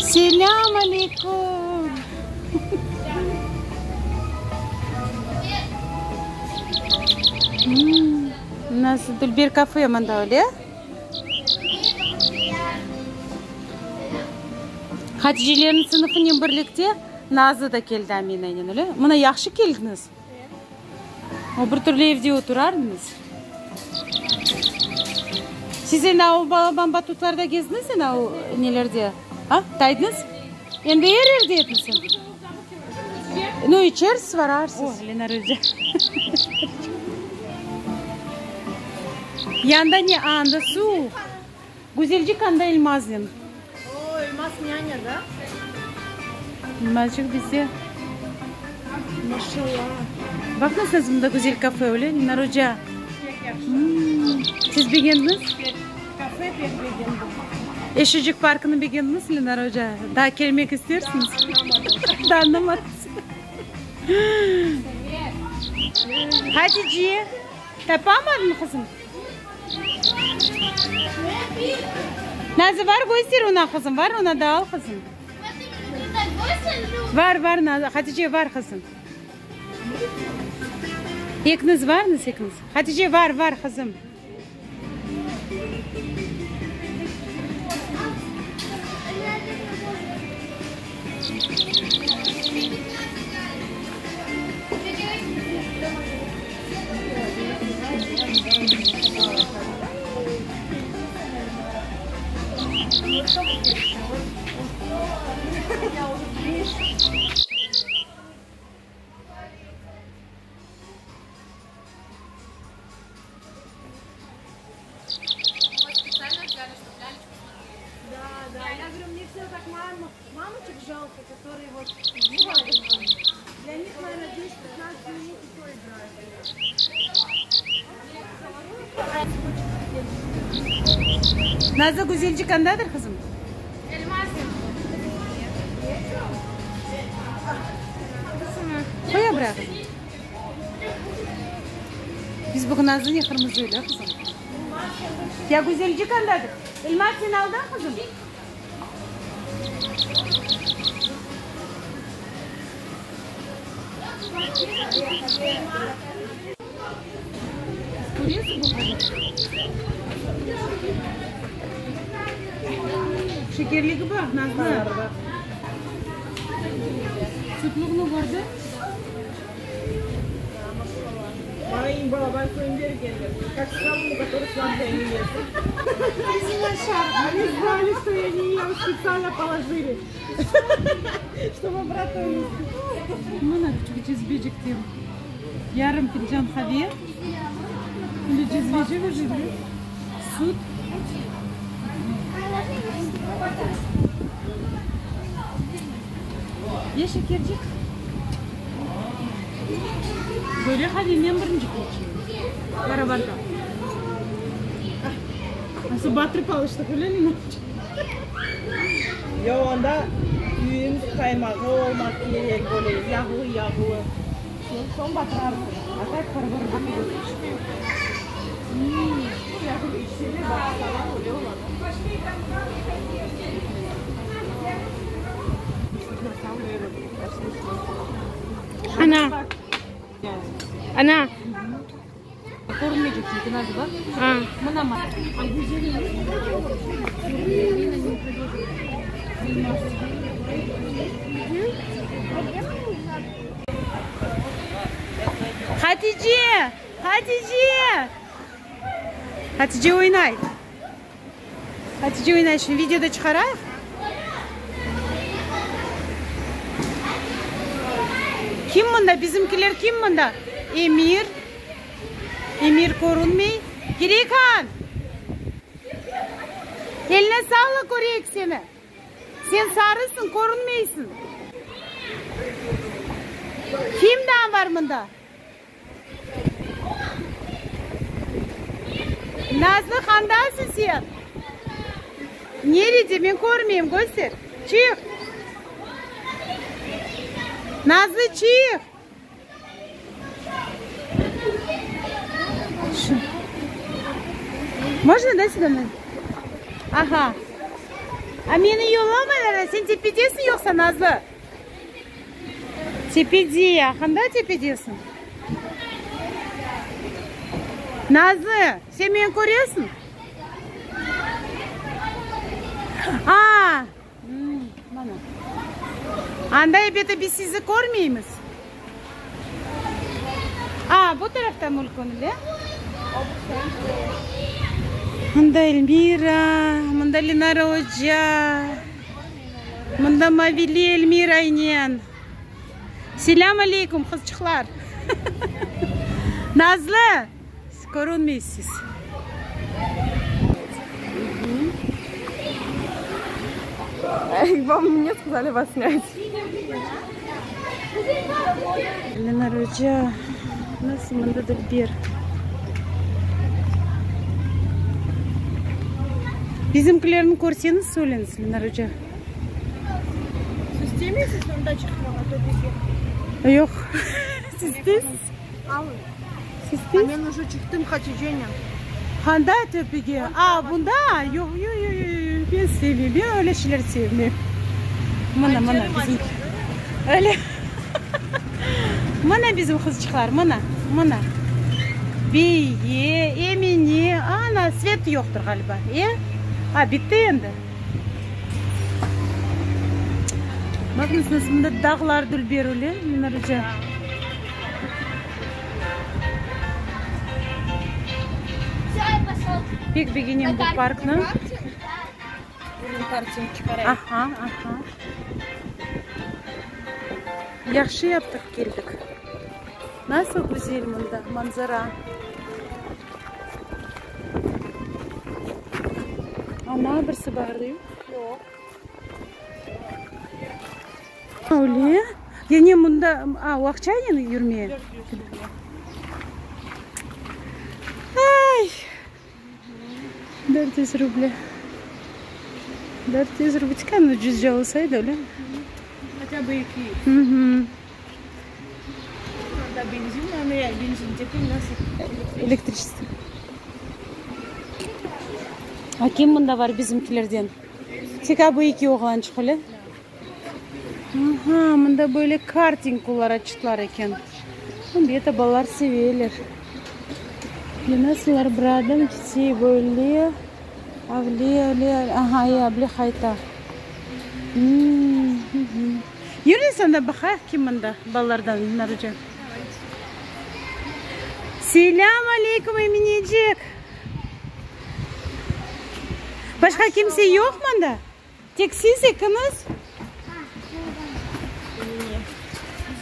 Selâm aleyküm! Nasıl dülber kafe mında öyle? Haticelerniñ sınıfınen birlikte Nazlı da keldi Aminanen, öyle? Mına yahşı keldiñiz. O bir türlü evde oturardıñız. Siz endi o balaban batutlarda gezdiñiz endi o nelerde? A? Taydıñız? Endi er yerde ediñiz. Nu, içersiz, vararsız. Yanda ne? A, anda suv. Güzelcik anda Elmaznen. O, Elmaz nyanya, da? Elmazcıq bizde. Maşallah. Baq nasıl mında güzel kafe, öyle, Nilnara oca? Pek yahşı. Siz begendiñiz? Pek. Kafe pek begendim. Eşecik parkını begendiñiz, Nilnara oca? Daa kelmek istersiñiz? Daa añlamadım. Daa añlamadıñız. Hatice, tapamadıñ, qızım? Nazı, var köster ona, qızım, var ona da al, qızım. Var, var, Nazı, Hatice, var, qızım. Ekiñiz varñız, ekiñiz. Hatice, var, var, qızım. Nazlı güzelcik andadır, qızım? Qoya bıra, qızım. Biz bugün Nazlınen qırmızı öyle, qızım. Ya güzelcik andadır. Elmaz, sen aldın, qızım? Şekerligi baq, Nazlı. Sütlüğini kördi. Bana eñ balaban köyünde ergenler, kak skalını, kotoryı sladkoye ne ест. Они знали, что я не ем, специально положили, чтобы обратно унести. Mına küçük cezvecikte yarım fincan qave, şimdi cezveci vıjili, süt. Ye şekercik. Böyle qave men birinci keçeyim. Barabarda. Nasıl batırıp alıştıq, öyle mi? Yoq, onda üyümiz qaymağı olmaq kerek, böyle yağlı-yağlı. Soñ batırarsıñ. A tak barabarda Yağlı içsene, batırsañ öyle oladı. Ana. Ana. Körünmeycek çünki Nazlı baq. A. Mına ma. Hatice! Hatice! Hatice oynay. Hatice oynay. Şimdi videoda çıqarayıq. Kim mında? Bizimkiler kim mında? Emir. Emir körünmey. Gireyhan! Eline sağlıq köreyik seni. Sen sarısıñ, körünmeysiñ. Kim daa bar mında? Nazlı, qandasıñ sen? Nerede? Men körmeyim, köster. Çıq. Nazlı, çıq. Можно, да, сюда? Ага. A meni yollamaylar da, sen tepedesiñ yoqsa, Nazlı? Tepede, a qanda tepedesiñ? Nazlı, sen meni köresiñ? A, mana. Anda ebet biz sizi körmeymiz. A, bu tarafta mülkün, öyle? Mında Elmira, mında Lenara oca, mında Mavile Elmiraynen. Selâm aleykum, qızçıqlar! Nazlı, körünmeysiz. Вам мне сказали вас снять. Lenara oca, nasıl mında dülber. Bizimkilerni körseñiz, söyleñiz, Lenara oca. Siz istemeysiz onda çıqmağa töpege? Yoq. Siz isteysiz? Siz isteysiz? Men uje çıqtım Haticenen. Qanda töpege? A, bunda? Yoq, yoq, yoq, yoq, men sevmeyim. Men öyle şeyler sevmeyim. Mına, mına bizim. Öyle. Mına bizim qızçıqlar, mına, mına. Beye, Emine, ana, svet yoqtır ğaliba, e? A, bitti endi. Baqıñız, nasıl mında dağlar dülber öyle, Minarca. Pek begenem bu parknı. Aha, aha. Yahşı yaptıq, keldik. Nasıl güzel mında manzara. Ana, birisi bar, yoq? Yoq. Öyle? Yani mında, a, o aqçaynen yürmeye? Ay! 400 ruble. 400 ruble. Tükân ucuzca olsaydı, öyle mi? Хотя бы eki. Hı-hı. Anda benzin, anda benzin degil, nasıl? Elektriçestvo. A kim mında bar bizimkilerden? Tek a bu eki oğlançıq, öyle? Aha, mında böyle karting olar açtılar eken. Beta balalar seveler. Nasıllar bir adım kete böyle. Avle, avle, aha, e, avle qayta. Yürüñiz anda baqayıq kim mında balalardan, Naruca. Selâm aleyküm, Eminecik. Başqa kimse yoq mında? Tek siz ekiñiz?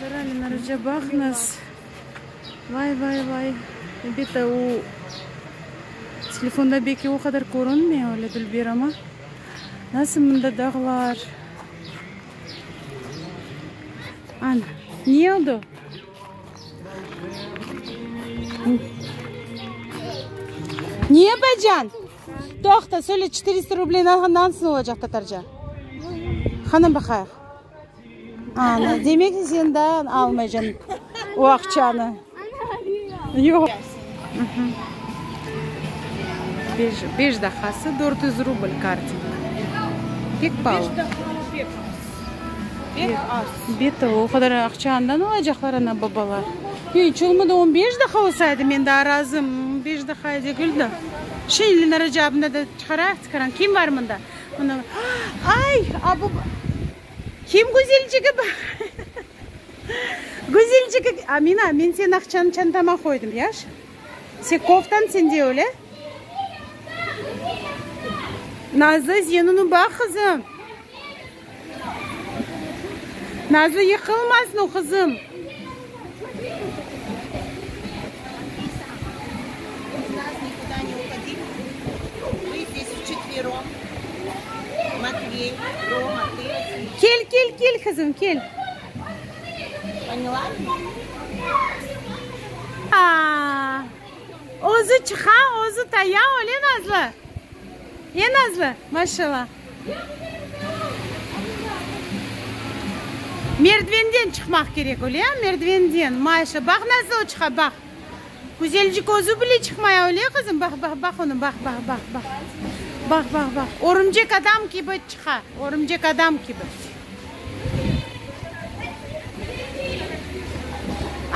Zara Lenaraca, baqıñız. Vay, vay, vay. Elbette, o telefonda belki o qadar körünmey öyle dülber, amma nasıl mında dağlar. Ana, ne oldı? Ne yapacañ? Toqta, söyle, çetirista rubley nasıl olacaq tatarca? Qana baqayıq. Ana, demek ki, sen daa almaycañ o aqçanı. Yoq. Beş, beş daqası 400 rubl karting. Pek paalı. Beş daqqa pek az. Pek az. Beta, o qadar aqça andan alacaqlar ana-babalar. Yoq, iç olmadı on beş daqqa olsaydı, men daa razım. Beş daqqa degil de. Şimdi Lenara cevabını da çıqarayıq tikaran. Kim bar mında? Mına, ay, a bu kim güzelcigi bar? Güzelcigi, Amina, men seniñ aqçanı çantama qoydım, yaş? Sen koftan sende öyle? Nazlı, sen onı baq, qızım. Nazlı, yıqılmasın o, qızım. Kel, kel, kel, qızım, kel. A, özü çıqa, özü taya, öyle, Nazlı? E, Nazlı? Maşallah. Merdivenden çıqmaq kerek, öyle, merdivenden. Maşa, baq nasıl o çıqa, baq. Güzelcik özü bile çıqmay, öyle, qızım? Baq, baq, baq onı, baq, baq, baq, baq. Baq, baq, baq. Örümcek adam kibi çıqa. Örümcek adam kibi.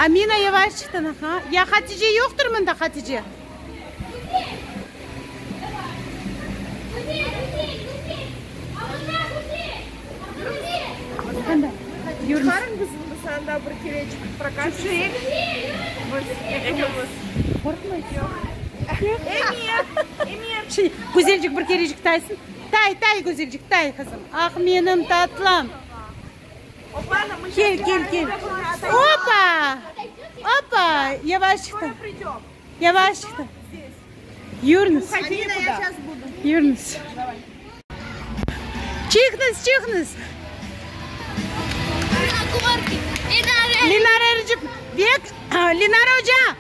Amina yavaş çıqtın, aha. Ya Hatice yoqtır mında, Hatice? Qanda? Yürüñiz. Çıqarıñ bizni anda bir kerecik prokat. Biz ekimiz. Qorqmaysız? Yoq. Emir! Emir! Şimdi güzelcik bir kerecik taysın. Tay, tay, güzelcik, tay, qızım. Ah, menim tatlım. Kel, kel, kel. Opa! Opa! Yavaş çıqtı. Yavaş çıqtı. Yürüñiz. Yürüñiz. Çıqıñız, çıqıñız. Lenara Ercip, bek, Lenara oca,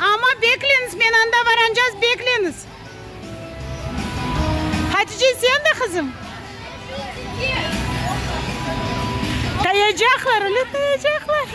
amma bekleñiz, men anda varancaz, bekleñiz. Hatice, sen de, qızım? Tayacaqlar, öyle tayacaqlar.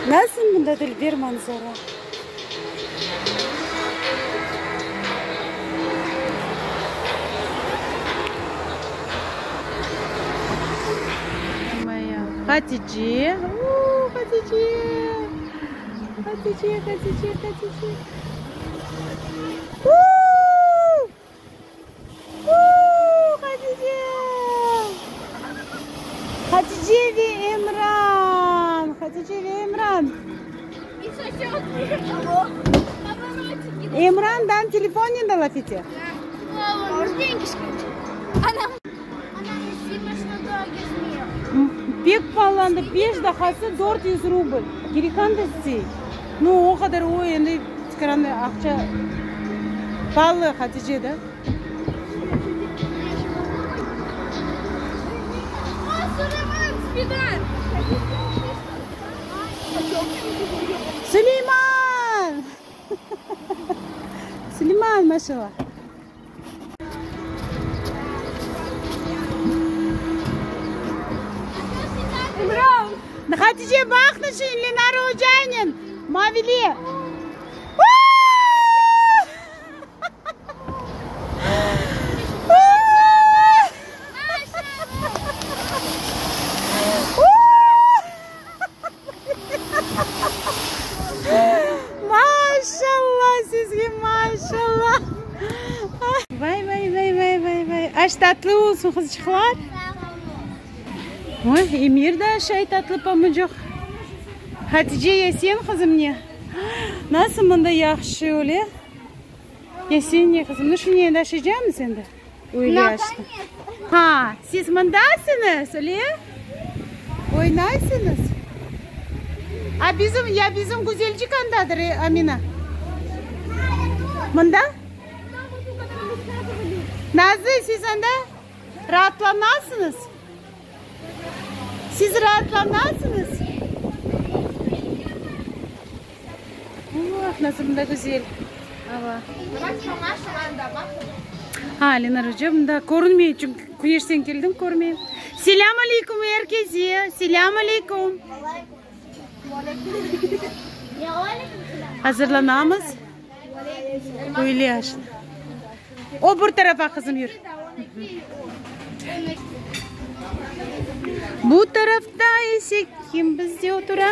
Nasıl mında dülber manzara! Hatice, uuu, Hatice, Hatice, Hatice, Hatice. Uuu, uuu, Hatice. Hatice ve Emran, Hatice ve Emran. Emrandan telefonnen de laf ete. Pek paalandı, beş daqası 400 rubl. Kerek anda istey. Nu, o qadar o endi tikaranı aqça paalı, Hatice, da? Suleyman! Suleyman, maşallah. Hatice, baqnı şimdi Lenara ocaynen, mavili. Maşallah sizge, maşallah. Vay, vay, vay, vay, vay, vay. Aş tatlı olsun, qızçıqlar. Oy, Emir de aşay tatlı pamucıq. Hatice, ya sen, qızım, ne? Nasıl mında yahşı öyle? Ya sen ne, qızım? Nu, şimdi endi aşaycaqmız endi. Öyle aştı. Ha, siz mındasıñız, öyle? Oynaysıñız? A bizim, ya bizim güzelcik andadır, e, Amina? Mında? Nazlı, siz anda raatlanasıñız? Siz raatlanasıñız? Oh, nasıl mında güzel ava. Ha, Lenara oca mında körünmey, çünki küneşten keldim, körmeyim. Selâm aleyküm er kese, selâm aleyküm. Azırlanamız. Öyle aşına. O bir tarafa, qızım, yür. Bu tarafta ise kim bizde otura?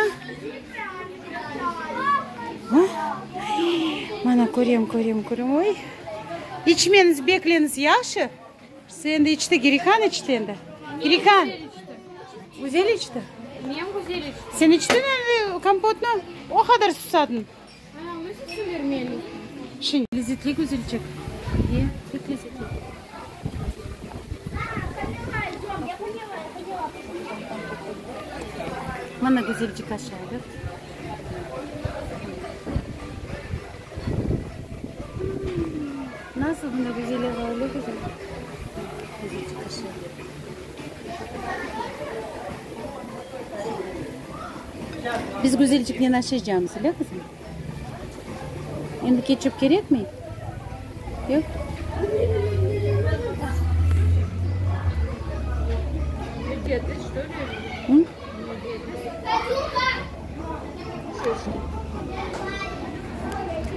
Mana körem, körem, körem. Oy. İçmeñiz, bekleñiz, yahşı. Endi içti, Girihan içti endi. Girihan. Güzel içti. Men güzel içtim. Sen içtiñ endi kompotnı? O qadar susadıñ. Şimdi lezetli güzelçik. Ye, pek lezetli. Mına güzelcik aşaydıq. Nasıl bunda güzel ava, öyle güzel. Güzelcik aşaydıq. Biz güzelciknen aşaycamız, öyle qızım? Endi ketçup kerekmey? Yoq?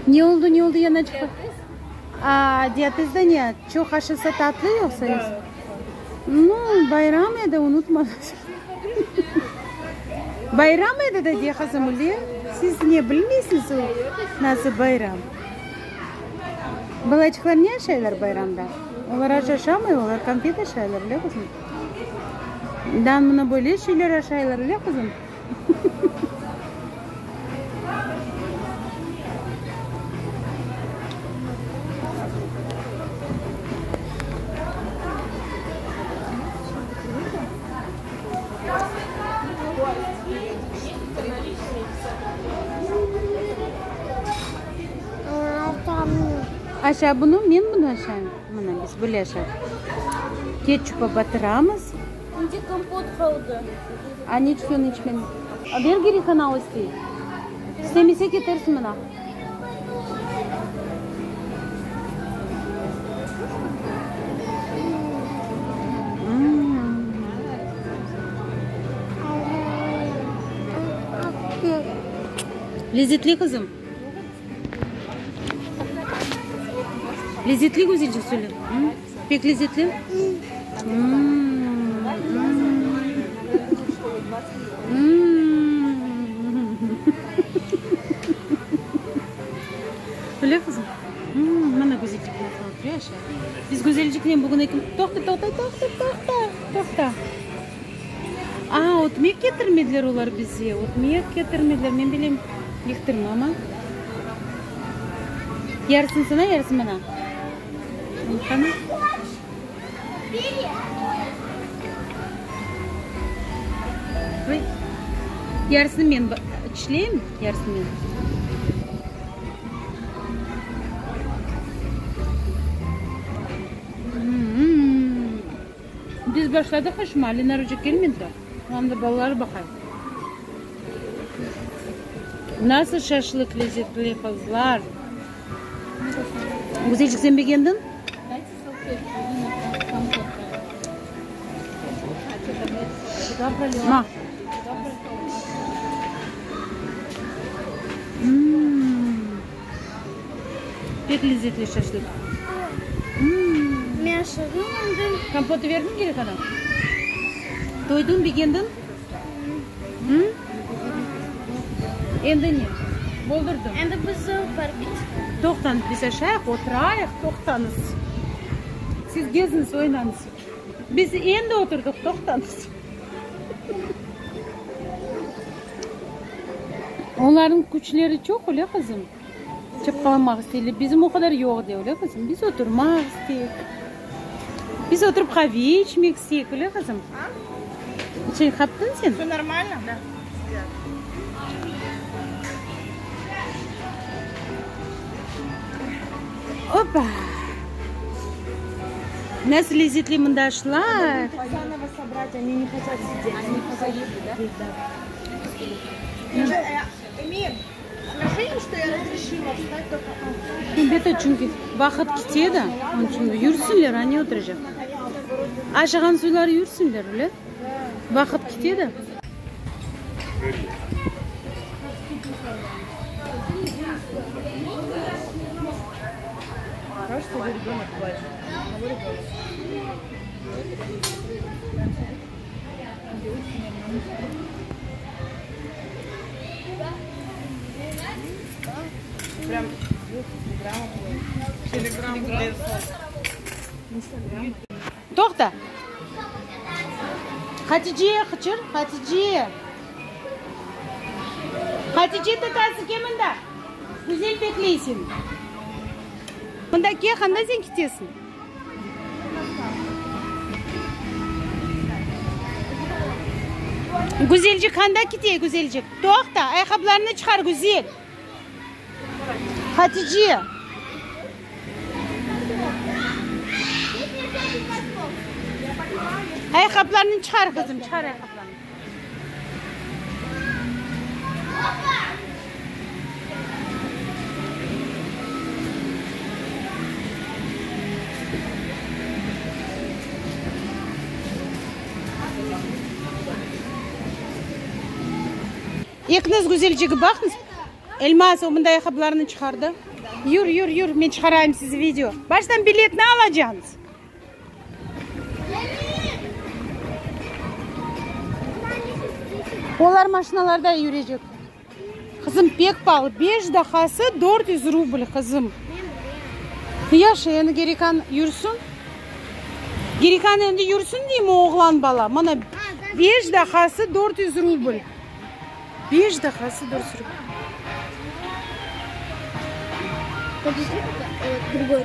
Ne oldı, ne oldu yanaçıqta? A, diatezda ne? Çoq aşasa tatlı yoqsa? Da. Nu, bayram edi, unutmañız. Bayram edi de, de qızım, öyle? Siz ne, bilmeysiñiz o nasıl bayram? Balaçıqlar ne aşaylar bayramda? Olar aş aşamay, olar konfet aşaylar, öyle qızım? Dan mına böyle şeyler aşaylar, öyle qızım? Aşa bunı, men bunı aşayım. Mına biz böyle aşayıq. Ketçupqa batıramız. Mende kompot qaldı. A ne içün onı içmediñ? A ber Gerihana o istey. İstemese ketersiñ mına. Lezetli, qızım. Lezetli güzelce söyle. Pek lezetli? Öyle qızım? Mına güzelcik nasıl oturuyor aşağı. Biz güzelciknen bugün ekim... Toqta, toqta, toqta, toqta, toqta. A, ötmek ketirmediler olar bize. Ötmek ketirmediler. Men bilem, yıqtırma ma. Yarısını sana, yarısını bana. Qani? Voy. Yarısını men tişleyim, yarısını men. Biz başladıq aşıma, Lenara oca kelmedi daa. Anda balalar baqay. Nasıl şaşlık lezetli, qızlar! Güzelcik, sen begendiñ? Ma. Pek lezetli şaşlık. Men aşadım endi. Kompotı berdiñ kerek ana? Toydıñ, begendiñ? Endi ne? Boldurdım. Endi biz zooparkqa Toqtañız, biz aşayıq, oturayıq, toqtañız. Siz geziñiz, oynañız. Biz endi oturdıq, toqtañız. Onlarnıñ küçleri çoq, öyle qızım? Çapqalamaq isteyler. Bizim o qadar yoq de, öyle qızım? Biz oturmaq isteyik. Biz oturıp qave içmek isteyik, öyle qızım? Şey, qaptıñ sen? Vse normalno? Da. Opa! Nasıl lezzetli mında aşlar! Заново собрать, они не хотят сидеть. Они хотят да. Эмир, скажи им, что я разрешила встать только... Elbette, çünki vaqıt kete de, onıñ içün yürsinler, a ne oturacaq? Aşağan suyları yürsinler, öyle? Vaqıt kete de. Toqta! Hatice, qıçır, Hatice! Hatice tatası, kel mında! Güzel bekley seni. Mında kel, qanda sen ketesiñ? Güzelcik anda kite, Güzelcik. Toqta, ayaqqaplarını çıqar, Güzel. Hatice. Ayaqqaplarını çıqar, qızım, çıqar ayaqqaplarını. Ekiñiz güzelcik baqıñız. Elmaz, o mında ayaqqaplarını çıqardı. Yür, yür, yür, men çıqarayım sizi video. Baştan biletni alacañız. Olar maşinalarda yürecek. Qızım, pek pahalı. Beş daqası 400 rubl, qızım. Yaş, endi Gerikan yürsün. Gerikan endi yürsün deyim, oğlan bala. Mana beş daqası 400 rubl. Beş daqası 400 rubl.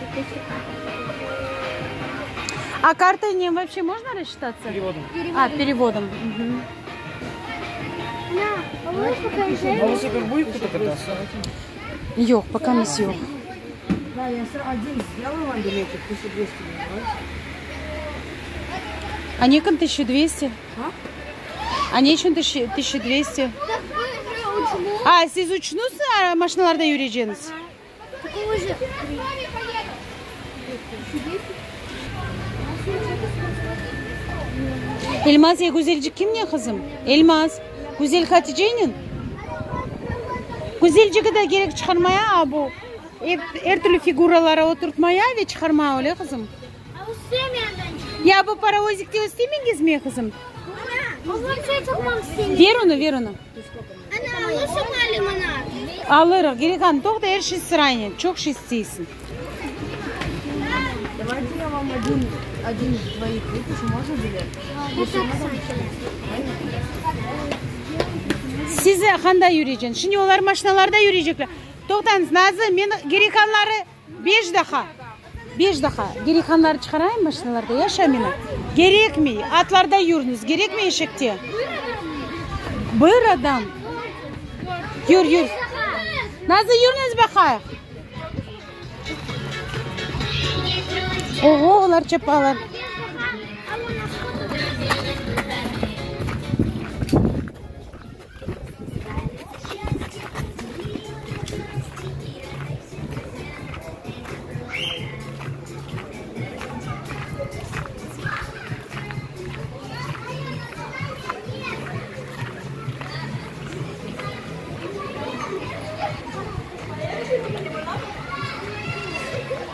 А картой не вообще можно рассчитаться? Переводом. А, переводом. Мгм. На велосипед будет кто-то кататься? Yoq, пока yoq. Да, я один сделаю вам билетик, 1200 давайте. А Никон 1200? А ne içün 1200? A, siz üçüñiz maşinalarda yüreceñiz? Такого же. Elmaz ya Güzelcik kimnen, qızım? Elmaz, Güzel Haticenen? Güzelcigi de kerek çıqarmaya, a bu er, er türlü figuralara oturtmaya ve çıqarmaya öyle, qızım. Ya bu parovozikte istemeñiz mi, qızım? Ver onı, ver onı. Ana, alırsıñ limonad. Alırıq, Gerikan, toqta er şey sıraynen, çoq şey isteysiñ. Давайте я вам один, один из двоих выпишу, можно билет? Siz qanda yüreceñ? Şimdi olar maşinalarda yürecekler. Toqtañız, Nazlı, men Gerikanları beş daqa. Beş daqa. Gerikanları çıqarayım maşinalarda, ya Şamina? Kerekmey. Atlarda yürüñiz. Kerekmey eşekte. Bir adam. Yür, yür. Nazlı, yürüñiz baqayıq. Oğo, olar çapalar.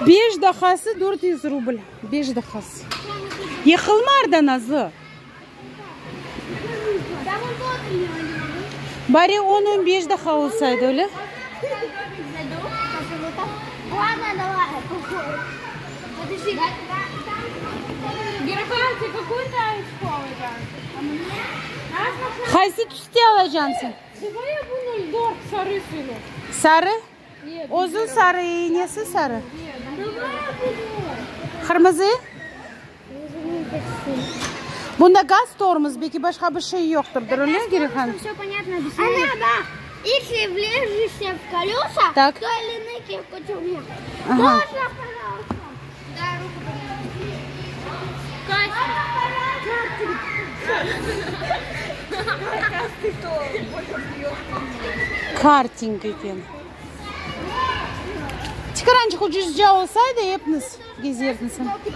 Beş daqası 400 rubl. Beş daqası. Yıqılma arda, Nazlı. Bari 10-15 daqa olsaydı, öyle? Ладно, давай. Подожди. Геркан, тебе какую таечку алacaqsıñ? Qaysı tüste alacaksıñ? Давай я буду dört sarısını. Sarı? Нет. Özü sarı, nesi sarı? Давай я буду. Qırmızı? Bunda gaz tormoz, belki başqa bir şey yoqtır, öyle Gerihan? Все понятно объясняю. Она, да. Если влежешься в колеса, Так. то или в тюрьме. Ага. Можно, пожалуйста? Да, руку подними. Karting eken. Tikarançıq ucuzca olsaydı epiñiz gezerdiñiz. Уходи.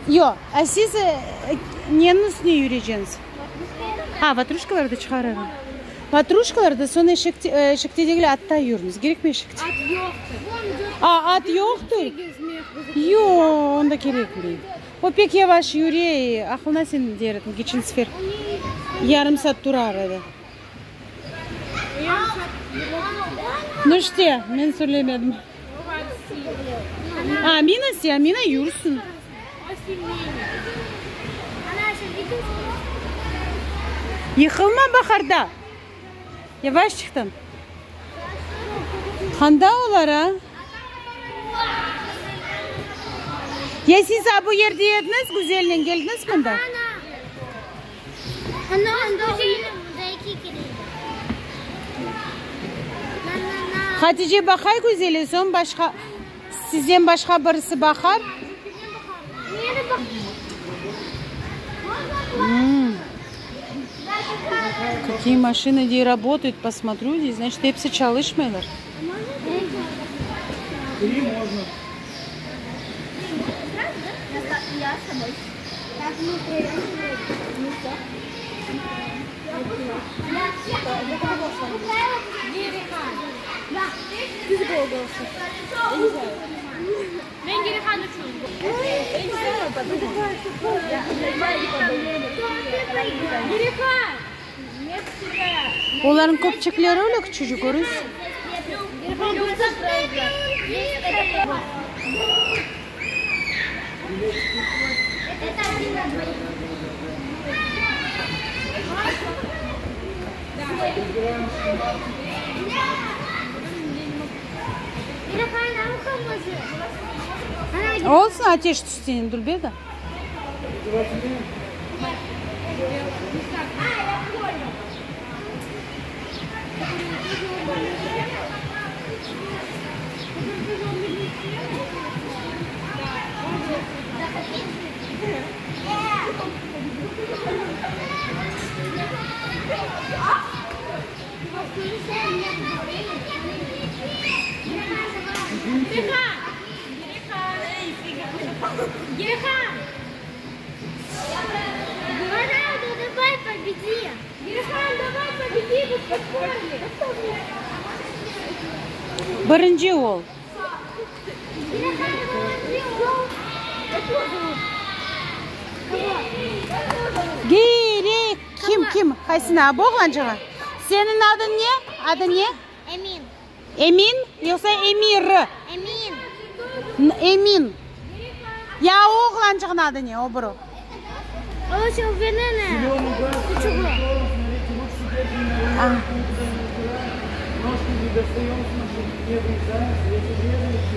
Yoq, a siz neniñ üstüne yüreceñiz? Ha, vatruşkalardı çıqarırım. Vatruşkalarda soñ eşekte, eşekte degil, atta yürüñiz. Kerek mi eşekte? At yoqtır. A, at yoqtır? Yoq, onda kerekmey. O pek yavaş yüre, aqılına sen der ediñ, keçen sefer yarım saat turar edi. Ну что, men söylemedim. Amina, se, Amina yürsün. Она сейчас видит? Yıqılma baharda. Yavaş çıqtın. Qanda olar, a? Ya siz a bu yerde ediñiz, Güzelnen keldiñiz mında? Ana. Ana, anda mında eki kere. Na-na-na. Hatice baqay Güzele, soñ başqa, sizden başqa birisi baqar. Neni baq? Какие машины где работают, посмотрю здесь, значит, episi çalışmaylar. Три можно. Я с тобой. Так, мы втроем. Ну что? Да. Ты за кого голосуешь? Я не знаю. Men Girihan içün. Girihan! Нет тебя. Olarnıñ köpçekleri öyle küçücik, körüñiz. Girihan, Это один на двоих. Girihan, а ну-ка, Она Olsun, ateş tüşti endi, Dülber de. А, я понял. Girihan! Girihan! Роналду, давай победи. Girihan, давай победи, мы поспорили. Birinci ol. Girihan, молодец. Кого? Giri, kim, kim? Qaysına, bu oğlançığı? Seniñ adıñ ne? Adıñ ne? Эмин. Emin, yoqsa Emir? Эмин. Н- Emin. Ya oğlançığınıñ adı ne, o biri? Очень уверенная. Ты чего? Смотрите, лучше держим на А. Ножки не достаем с машины, не врезаемся. Если врезались,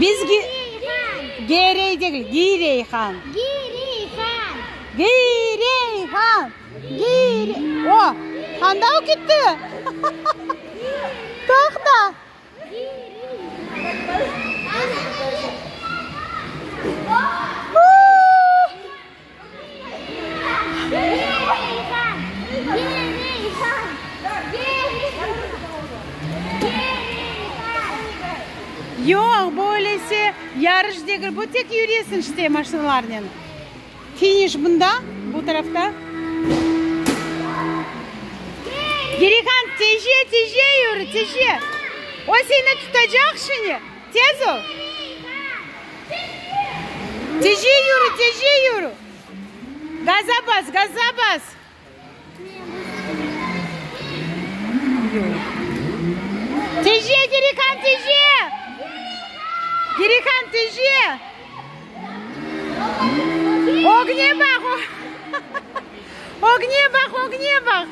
Biz gi- Гирейхан. Gerey degil, Gireyhan. Гирейхан. Gireyhan. Gire. O, anda o ketti. Toqta. Гирейхан. Гирейхан. Гирейхан. Yoq, böylesi yarış degil. Bu tek yüresiñ işte maşinalarnen. Finiş bunda, bu tarafta. Girihan, tezce, tezce yürü, tezce. O seni tutacaq şimdi. Tez ol. Tezce yürü, tezce yürü. Gaza bas, gaza bas. Tezce, Girihan, tezce. Girihan, tezce. Ögüne baq. Ögüne baq, ögüne baq.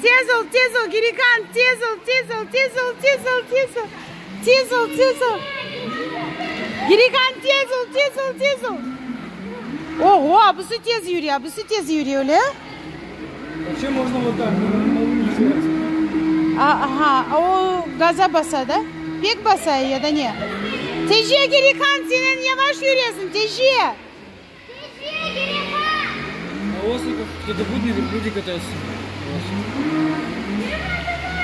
Tez ol, tez ol, Girihan, tez ol, tez ol, tez ol, tez ol, tez ol. Tez ol, tez ol. Girihan, tez ol, tez ol, tez ol. Oho, busı tez yüre, busı tez yüre öyle. Вообще можно вот так, на луне сделать. A, aha, o gaza basa da? Pek basa ya da ne? Tezce Girihan, sen yavaş yüresiñ, tezce. На осликах кто-то будет на верблюде кататься.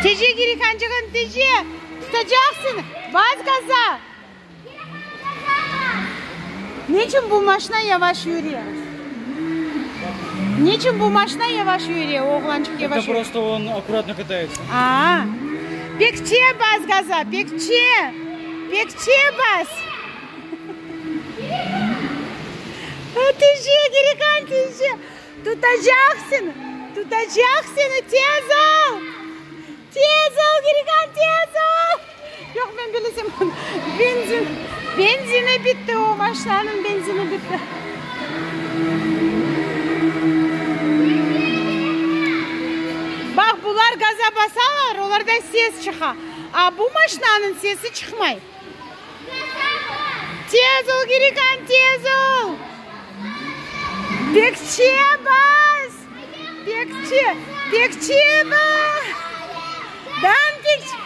Tezce Girihançığım, tezce. Tutacaqsıñ. Bas gaza. Niçin bu maşina yavaş yüre? Niçin bu maşina yavaş yüre? Oğlançıq Это yavaş yüre. просто он аккуратно катается. A, pekçe bas gaza, pekçe. Pekçe bas. Tezce, Girihan, tezce. Tutacaqsıñ. Tutacaqsıñ, tez ol. Tez ol, Girihan, tez ol. Yoq, men bilsem, benzin, benzini bitti o maşinanıñ benzini bitti. Baq, bular gaza basalar, olarda ses çıqa. A bu maşinanıñ sesi çıqmay. Tez ol, Girikan, tez ol! Pekçe bas! Pekçe, pekçe bas! Dan pekçe!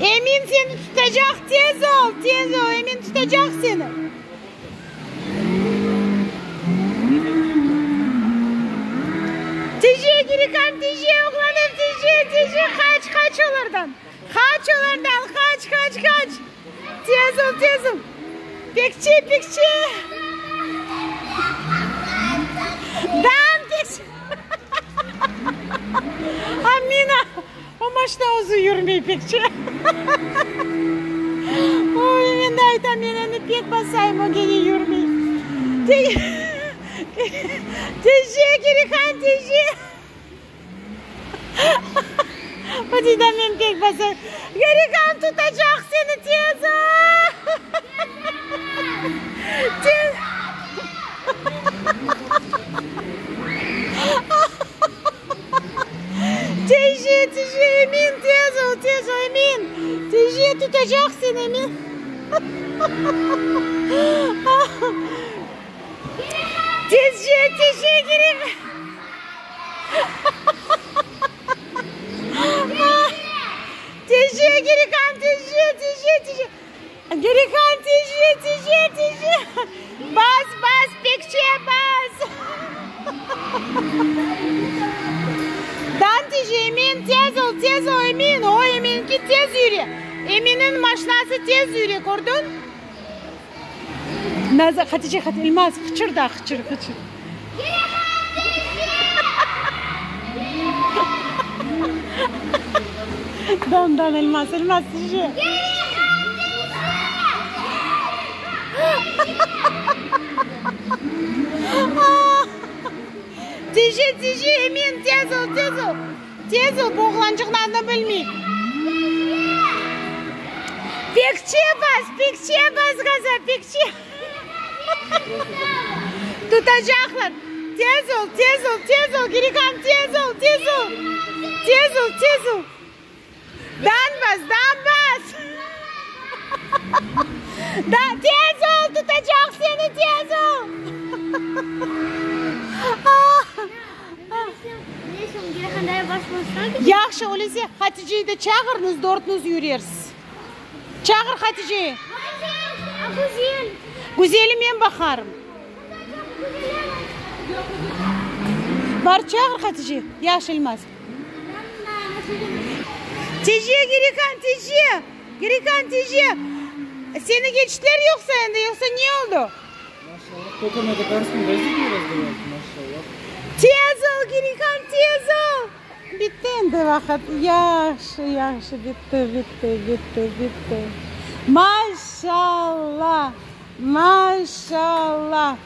Emin seni tutacaq, tez ol, tez ol, Emin tutacaq seni. Tije, Girikan, tije, oğlanım, tije, tije, qaç, qaç olardan, qaç olardan, qaç, qaç, qaç. Tez ol, tez ol. Pekçe, pekçe. Dan, pekçe. Amina, o maşina özü yürmey pekçe. Oy, men de aytam, men endi pek basayım, o gene yürmey. Tije, Kirihan, tije. O dey da men pek basayım. Kirihan tutacaq seni tez. Tez. Tije, tije, Emin, tez ol, tez ol, Emin. Tije, tutacaq seni, Emin. Tije, tije, kerek. Tije, Girikan, tije, tije, tije. Girikan, tije, tije, tije. Bas, bas, pekçe, bas. Dan tije, Emin, tez ol, tez ol, Emin. O, Eminki tez yüre. Eminniñ maşinası tez yüre, kördiñ? Naza, Hatice, Hatice, Elmaz, qıçır da, qıçır, qıçır. Dan, dan, Elmaz, Elmaz, tije. Tije, tije, Emin, tez ol, tez ol. Tez ol, bu oğlançıqnıñ adını bilmeyim. Pekçe bas, pekçe bas gaza, pekçe. Tutacaqlar. Tez ol, tez ol, tez ol, Girikan, tez ol, tez ol. Tez ol, tez ol. Dan bas, dan bas. Da, tez ol, tutacaq seni, tez ol. Yahşı, öylese Haticeyi de çağırıñız, dörtüñiz yürersiz. Çağır Haticeyi. Güzeli men baqarım. Bar, çağır Haticeyi. Yahşı, Elmaz. Tije, Girikan, tije! Girikan, tije! Seni geçtiler yoqsa endi, yoqsa ne oldı? Tez ol, Girikan, tez ol! Bitti endi vaqıt. Yahşı, yahşı, bitti, bitti, bitti, bitti. Maşallah! Maşallah!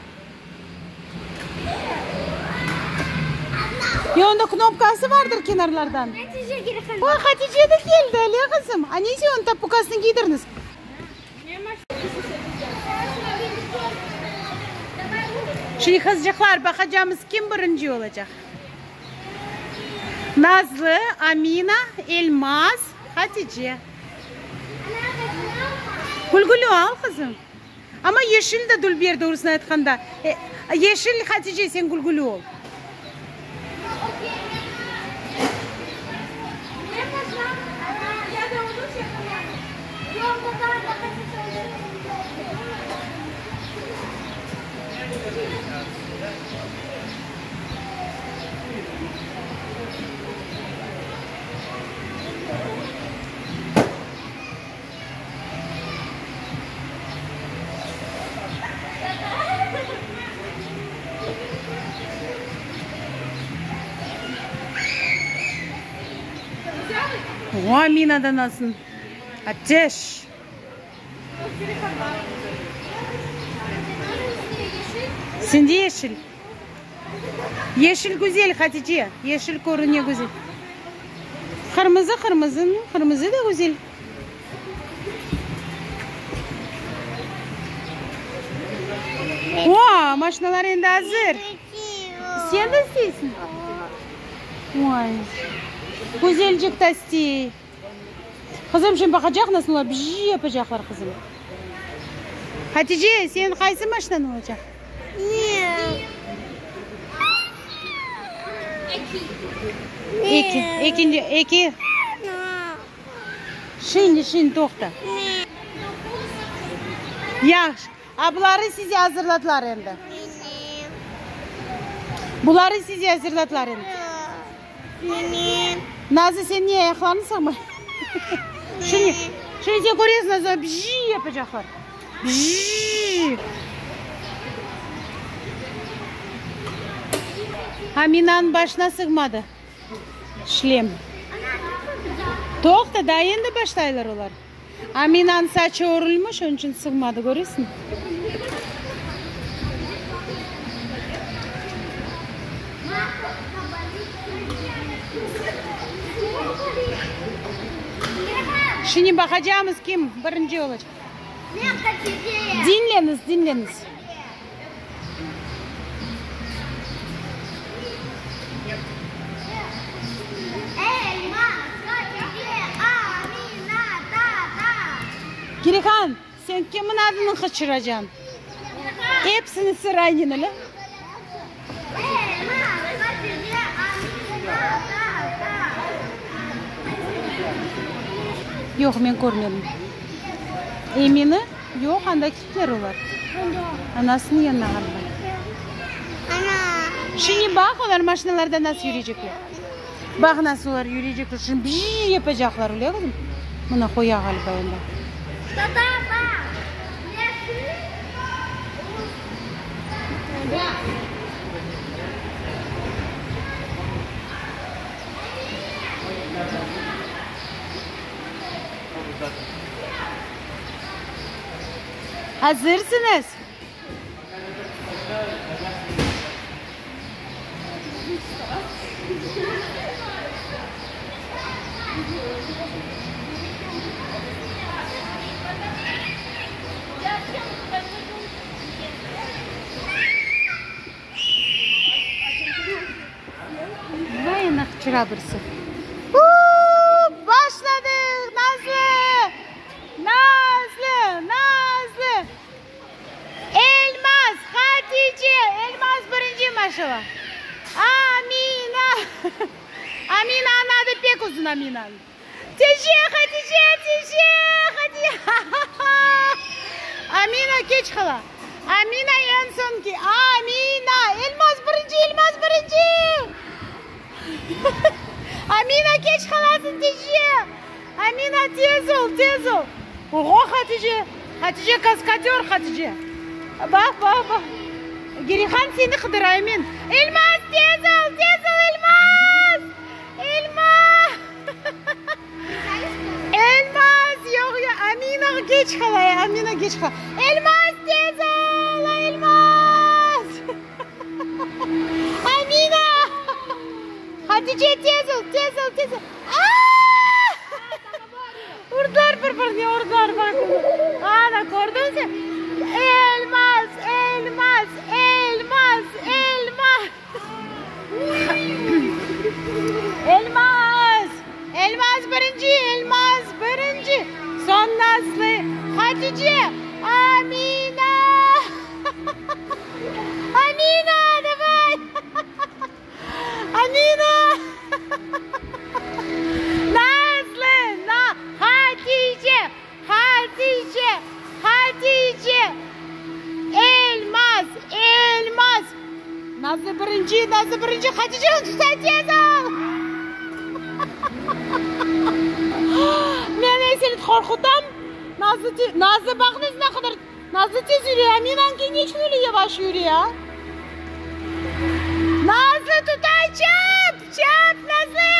Ya onda knopkası vardır kenarlardan. O, Hatice de keldi, öyle qızım. A neyse onıñ tapukasını kiydirñiz. Şimdi qızcıqlar, baqacamız kim birinci olacaq. Nazlı, Amina, Elmaz, Hatice. Gülgülü al, qızım. Amma yeşil de dülber, doğrusını aytqanda. Yeşil, Hatice, sen gülgülü ol. O, Amina da nasıl? Ateş! Sende yeşil. Yeşil güzel, Hatice. Yeşil körüne güzel. Qırmızı, qırmızı, qırmızı da güzel. O, maşinalar endi azır. Sen de isteysiñ? Oy, güzelcik tastey. Qızım, şimdi baqacaq nasıl olar, bjjj yapacaqlar, qızım. Hatice, sen qaysı maşinan olacaq? Eki, ekinci, eki. Şimdi, şimdi, toqta. Yahşı. A buları size azırladılar endi. Buları size azırladılar endi. Nazlı, sen niye ayaqlarını sığmay? Şimdi, şimdi sen köresiñ, Nazlı, bjjj yapacaqlar. Bjjj. Aminanıñ başına sığmadı şlem. Toqta, daa endi başlaylar olar. Aminanıñ saçı örülmiş, onıñ içün sığmadı, köresiñmi? Şimdi baqacağımız kim birinci olacaq. Diñleñiz, diñleñiz. Kirihan, sen kimniñ adını qıçıracañ? Episini sıraynen, öyle? Yoq, men körmedim. Emine? Yoq, anda kittiler olar. Anasınıñ yanına ğaliba. Şimdi baq, olar maşinalarda nasıl yürecekler. Baq, nasıl olar yürecekler. Şimdi bjjj yapacaqlar, öyle qızım? Mına qoya ğaliba endi. Azırsıñız? Vay ana qıçıra birisi. Uuu, başladıq, Nazlı! Nazlı, Nazlı! Elmaz, Hatice, Elmaz birinci maşallah. Amina! Aminanıñ adı pek uzun Aminanıñ. Tije, Hatice, tije, Hatice. Amina keç qala. Amina eñ soñki. Amina! Elmaz birinci, Elmaz birinci! Amina keç qalasıñ, tije! Amina tez ol, tez ol! Oho, Hatice! Hatice kaskadör, Hatice! Baq, baq, baq! Gerihan seni qıdıra, Emin. Elmaz, tez ol, tez ol, Elmaz! Elmaz! Elmaz, yoq, yoq, Amina keç qala, Amina keç qala. Elmaz, tez ol, Elmaz! Amina! Hatice, tez ol, tez ol, tez ol. Urdılar bir-birine, urdılar, baq. Ana, kördiñ sen? Elmaz, Elmaz, Elmaz, Elmaz. Elmaz! Elmaz birinci, Elmaz birinci. Soñ Nazlı, Hatice, Amina! Amina, davay! Amina! Nazlı, Na, Hatice, Hatice, Hatice! Elmaz, Elmaz! Nazlı birinci, Nazlı birinci, Hatice, tuta tez ol! Men seni qorqutam. Nazlı, Nazlı baqıñız ne qadar Nazlı tez yüre, Aminanki ne içün öyle yavaş yüre, a? Nazlı tutay, çap, çap, Nazlı!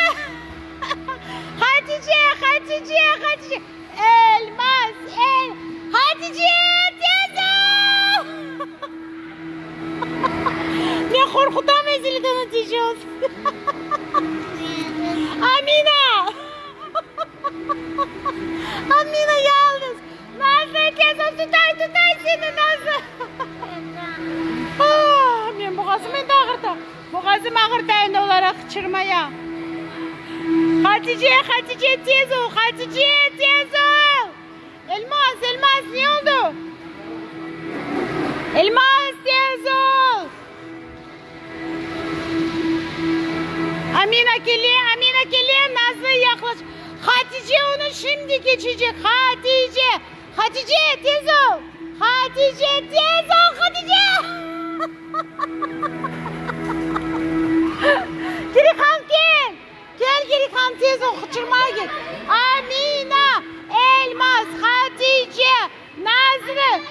Hatice, Hatice, Hatice! Elmaz, el, Hatice, tez ol! Men qorqutam ezelden Hatice. Amina! Amina yalnız. Nazlı, tez ol, tutay, tutay seni, Nazlı. Ah, men boğazım endi ağırta. Boğazım ağırta endi olaraq qıçırmaya. Hatice, Hatice, tez ol, Hatice, tez ol! Elmaz, Elmaz, ne oldu? Elmaz, tez ol! Amina kele, Amina kele, Nazlı yaqlaş. Hatice onı şimdi keçecek, Hatice! Hatice, tez ol! Hatice, tez ol, Hatice! Kirihan, kel! Kel, Kirihan, tez ol, qıçırmay ket. Amina, Elmaz, Hatice, Nazlı.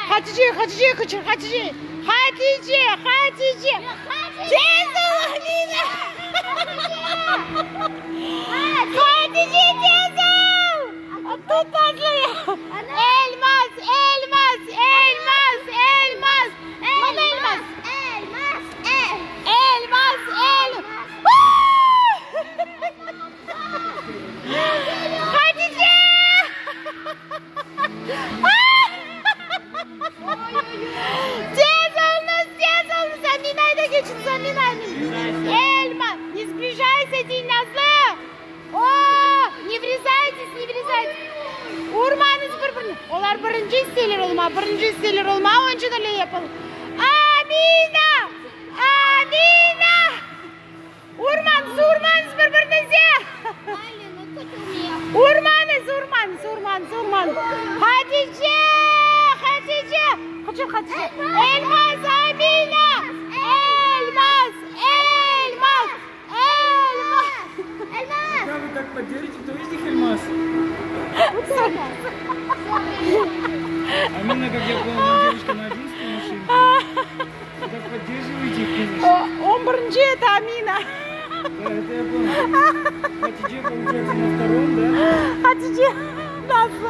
Hatice, Hatice, qıçır, Hatice. Hatice, Hatice. Tez ol, Amina. Hatice, tez ol. Tut Nazlıyı. Elmaz, Elmaz, Elmaz, Elmaz. Mına Elmaz. Elmaz, Elmaz, El. Hatice! Tez oluñız, tez oluñız. Aminayı da keçiñiz, Aminanı. Elmaz, ne sближайся, dey Nazlı. O, ne vrezайтесь, ne vrezайтесь. Urmañız bir-birini. Olar birinci isteyler olma, birinci isteyler olma, onıñ içün öyle yapalım. Amina! Amina! Urmañız, urmañız bir-biriñize! Urmañız, urmañız, urmañız, urmañız! Hatice! Hatice! Qıçır, Hatice! Elmaz, Amina! Elmaz! Elmaz! Elmaz! Elmaz! Пока вы так поделите, кто из них Эльмаз? Амина, как я понял, девушка на 11 машине. Вы так поддерживаете их, конечно. On birinci это Amina. Да, это я понял. Хатиже, получается, на втором, да? Hatice, Nazlı,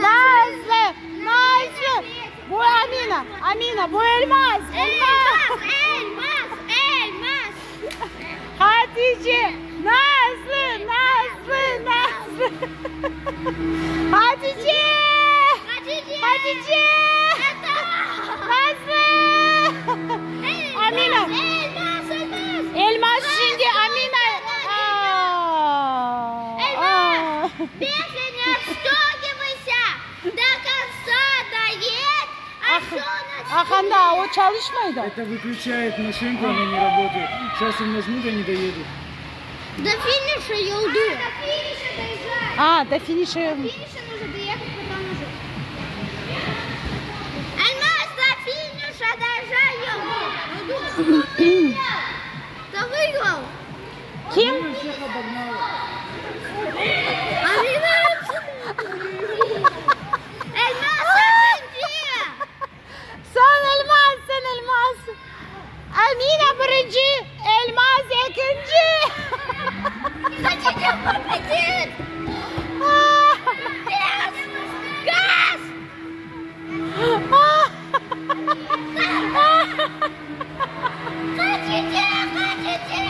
Nazlı, Nazlı. Bu Amina, Amina, bu Elmaz, Elmaz. Elmaz, Elmaz. Hatice, Nazlı, Nazlı, Nazlı. Hatice, Hatice. Hatice, Nazlı. Amina. Elmaz, Elmaz. Elmaz şimdi Amina. Aa, Elmaz. aa. Если не отстегивайся, до конца доедь, а что Ahanda o çalışmaydı. Это выключает машинку, она не работает. Сейчас им нажмут, они доедут. До финиша я уйду. до финиша доезжай. А, до финиша. финиша нужно доехать, потом уже. Альмаз, до финиша доезжай, я уйду. Кто выиграл? Kim? Амина всех обогнала. Амина. Elmaz ikinci. Sen Elmaz, sen Elmaz. Amina birinci, Elmaz ekinci. Хотите победить? Газ! Газ! Хотите? Хотите?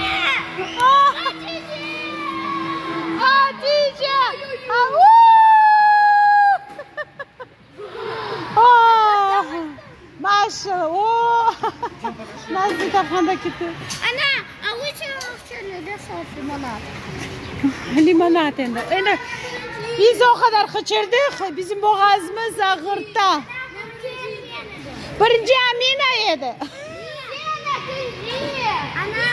Хотите? Hatice. Au! Ah, Maşallah. Oh. Nazlı taqanda ketti. Ana, а лучше лимонад. Limonad endi. Endi biz o qadar qıçırdıq, bizim boğazımız ağırta. Birinci Amina edi. Ana.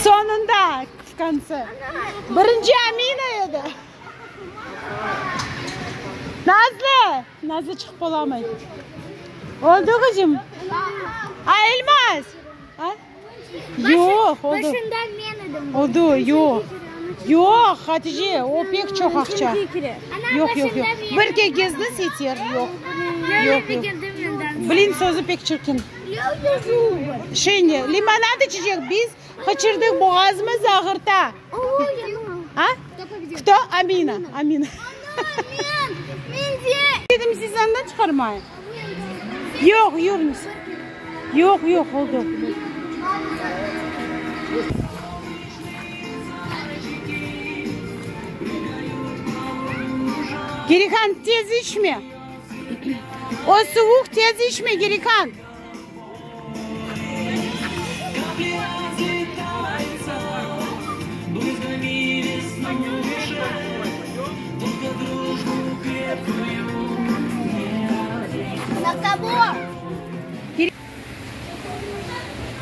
Soñunda, в конце. Birinci Amina edi. Nazlı. Nazlı çıqıp olamay. Oldı qızım. A, Elmaz. A? Yoq, oldı. Başında men edim. Oldı, yoq. Yoq, Hatice, o pek çoq aqça. Ana Yoq, yoq, yoq. başında Bir kere gezdi yeter, yoq. Yoq, yoq. Blin sözü pek çirkin. Şimdi limonad içecek biz qıçırdıq boğazımız ağırta. А? Кто? Amina. Amina. Dedim siz andan çıqarmayın. Yoq, yürüñiz. Yoq, yoq, oldı. Gerihan tez içme. O suvuq tez içme, Gerihan. На кого?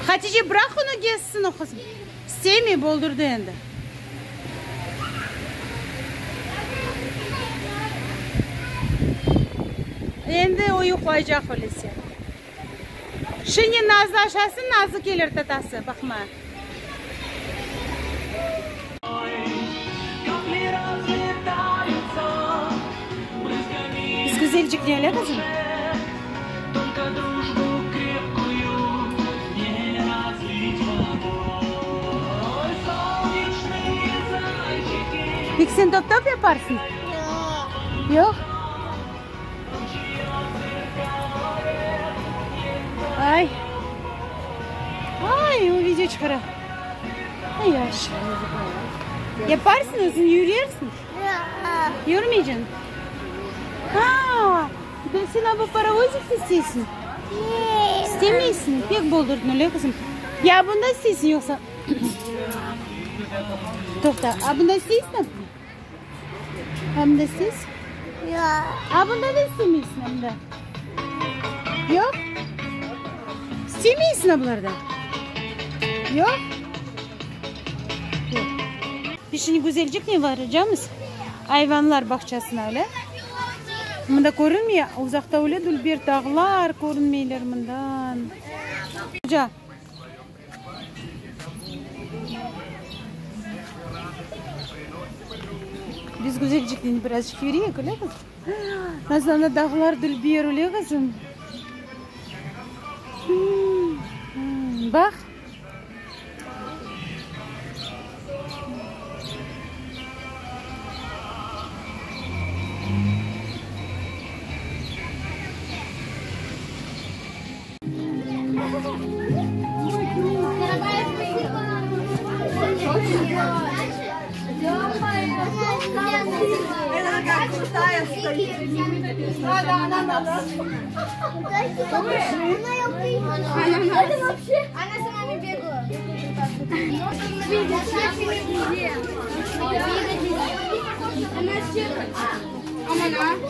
Hatice, bıraq onı gezsin o qız. İstemey, boldurdı endi. Endi o yuqlaycaq öylese. Şimdi Nazlı aşasın, Nazlı kelir tatası, baqma. Biz güzelcik ne öyle qızım? Peki sen top-top yaparsıñ? Yoq. Ay. Ay, o video çıqara. Ay, yaş. Yaparsıñ özüñ, yürersiñ. Yürmeyceksin? Ha, sen bu parovozik isteysiñ? İstemeysiñ? Pek boldurdıñ, öyle qızım. Ya bunda isteysiñ yoqsa? Toqta, a bunda isteysiñ? A bunda isteysiñ? Yoq. A bunda da istemeysiñ, a bunda? Yoq? İstemeysiñ a bularda? Yoq? Yoq. Biz şimdi güzelcik ne varacamız? Ayvanlar bağçasına, öyle? Mında körünmey, uzaqta öyle dülber dağlar körünmeyler mından. Oca. Biz güzelciknen birazcıq yürüyik, öyle qızım? Nasıl anda dağlar dülber, öyle qızım? Baq.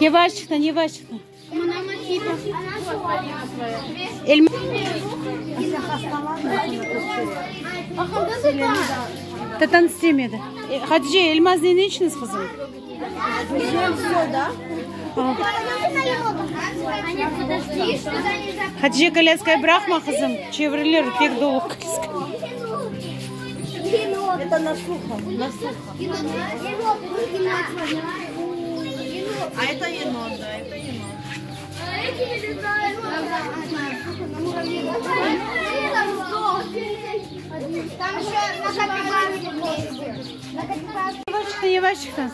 Yavaşçıqtan, yavaşçıqtan. Elma. Tatan istemedi. Hatice, elmaz ne içiniz, qızım? Hatice, kolyaskayı bıraqma, qızım. Çevrilir, pek dolu kolyaska. Это на сухо, на сухо. А это енот, да, это енот. Там еще на капибарке. На капибарке. Yavaşçıqtan, yavaşçıqtan.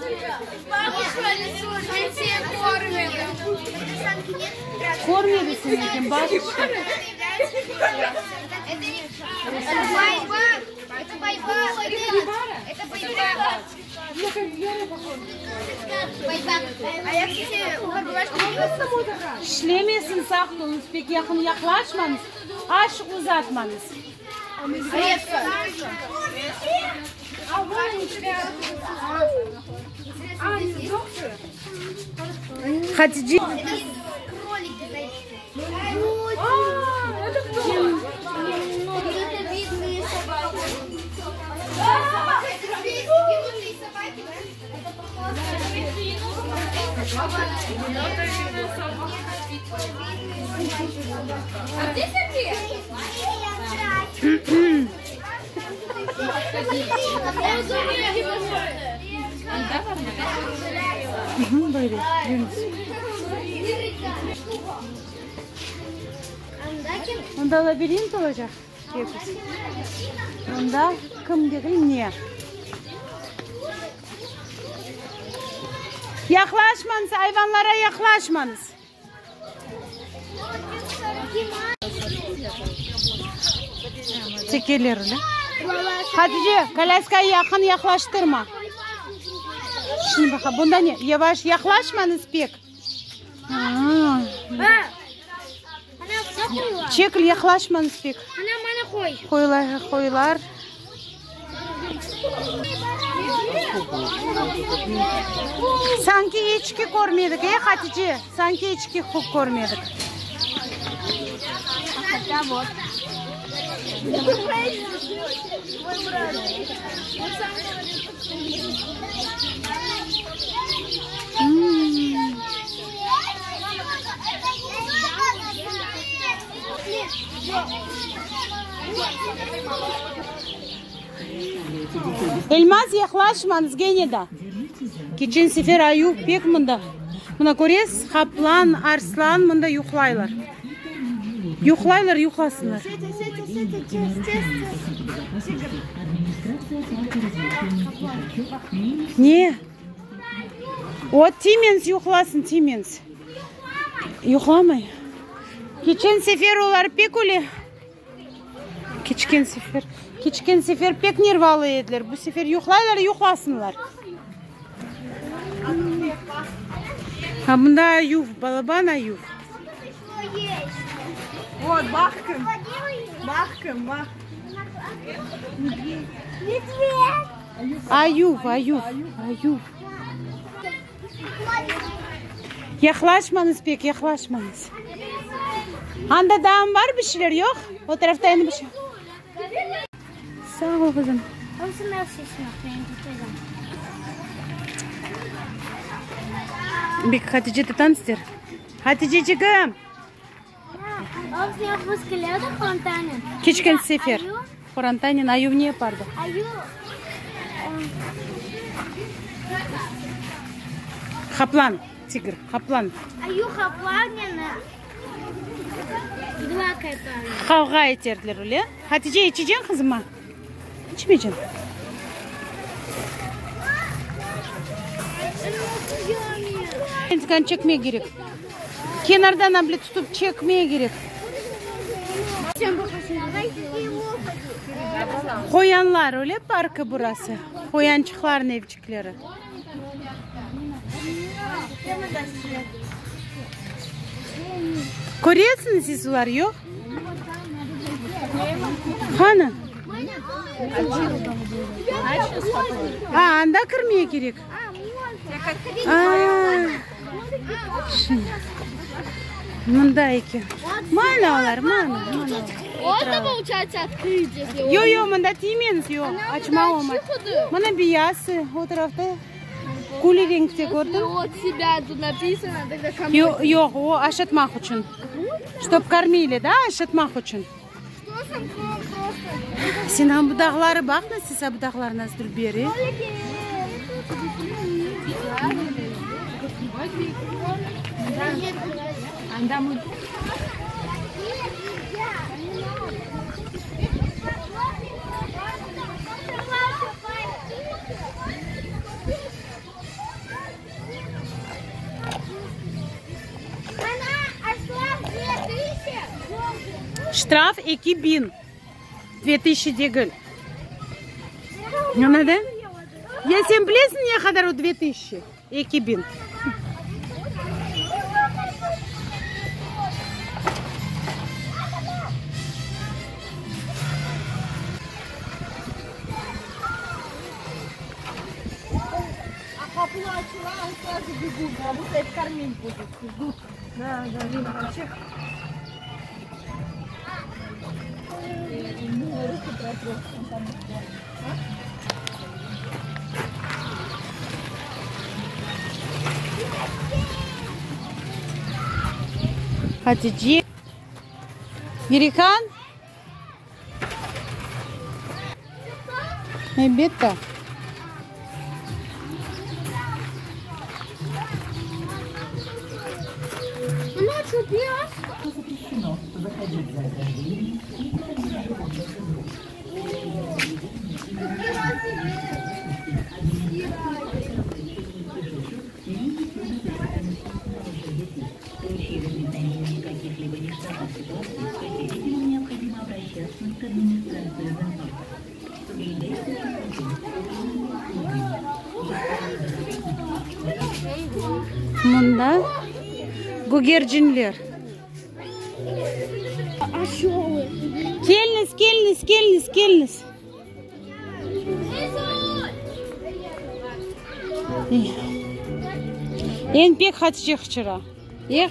Körmedi seni eken, baş işte. Это не... Это байбак. Это байбак. Это байбак. Байбак. А я, кстати, у кабибашки Tişlemesin, saq oluñız, pek yaqın yaqlaşmañız, aş uzatmañız. Редко. Hatice. Кролики, зайчики. Это видные собаки. Это видные собаки, да? Это похоже. А где Сергей? Böyle yürüñiz. Mında labirint olacaq. Mında kim degil ne? Yaqlaşmañız, ayvanlara yaqlaşmañız. Tekeler öyle. Hatice, kolyaskayı yaqın yaqlaştırma. Şimdi baqa, bunda ne? Yavaş yaqlaşmañız pek. Çekil, yaqlaşmañız pek. Qoylar, qoylar. Sanki eçki körmedik, e, Hatice? Sanki eçki körmedik. Хотя вот. Elmaz, yaqlaşmañız gene de. Keçen sefer ayuv pek mında. Mına köresiz, qaplan, arslan mında yuqlaylar. Yuqlaylar, yuqlasınlar. Ne? O, tiymeñiz, yuqlasın, tiymeñiz. Yuqlamay. Keçen sefer olar pek öyle. Keçken sefer, keçken sefer pek nervalı ediler. Bu sefer yuqlaylar, yuqlasınlar. Ha, bunda ayuv, balaban ayuv. Vot, baqın. Baqın, baq. Ayuv, ayuv, ayuv. Yaqlaşmañız pek, yaqlaşmañız. Anda daa bar bir şeyler, yoq? O tarafta endi bir şey. Sağ ol, qızım. Bek Hatice de tanıstır. Haticeçigim. Keçken sefer qorantanen ayuv ne yapardı? Qaplan, tigr, qaplan. Qavğa eterdiler öyle. Hatice, içeceñ, qızım, a? İçmeycem. İntiqam çekmege kerek. Kenardan able tutıp çekmege kerek. Qoyanlar, öyle parkı burası. Qoyançıqların evçikleri. Köresiñiz siz olar, yoq? Qani? A, anda kirmege kerek. A, şimdi. Mında eken. Mana olar, mana, mana. Можно, получается, открыть, если Yoq, yoq, mında tiymeñiz, yoq. Açma olmay. Mana beyazı, o tarafta kül renkte kördim. от себя тут написано, тогда кому? Yoq, yoq, o aşatmaq içün. Чтоб кормили, да, aşatmaq içün. Sen am bu dağları baq, nasıl bu dağlar nasıl dülber, e? Ştraf 2000. Dve tısyaçi degil. Añladıñ? Ya sen bilesiñ ne qadar o dve tısyaçi? 2000. А qapı açıla, он сразу бегут, как будто их кормить будут. Ждут. Да, да, всех. Руки протрёт, он там Hatice. Mirihan. Elbette. Mında gögercinler. Keliñiz, keliñiz, keliñiz, keliñiz. Eñ pek Hatice qıçıra. Eh.